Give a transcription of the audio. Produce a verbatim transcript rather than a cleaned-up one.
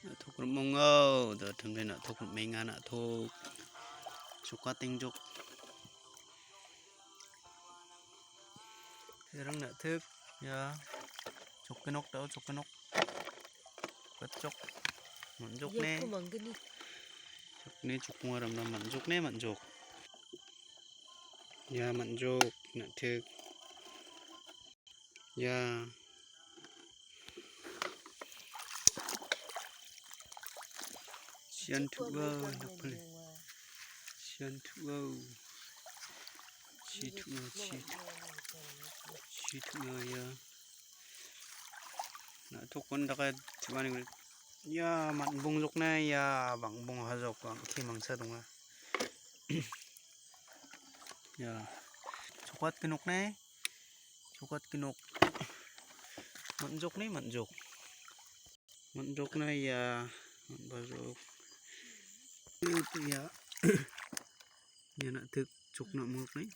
Na·tok rim·ongo, do timde na·tok rim·enga, na·tok. Choka tengjok. Terang na·tok, ia. Chokkenok dao, chokkenok. Chokkenok. Man·jok ne. Iako manggni. Chokni chokkunga ramna man·jok ne, man·jok. Ia man·jok, na·tok. Ia. Sian tu·a, napal. Sian tu·a. Chi tu·a, chi tu-, chi tu·a, ia. Na·tokon dake tu·ani guri. Ia, man·bongjok ne, ia, bang·bong hajok, bang·ke mangsa donga. Ia, chokat kenok ne, chokat kenok. Man·jok ne, man·jok. Man·jok ne, ia, man·bajok. Ia, ia na·tok chokna mok ne.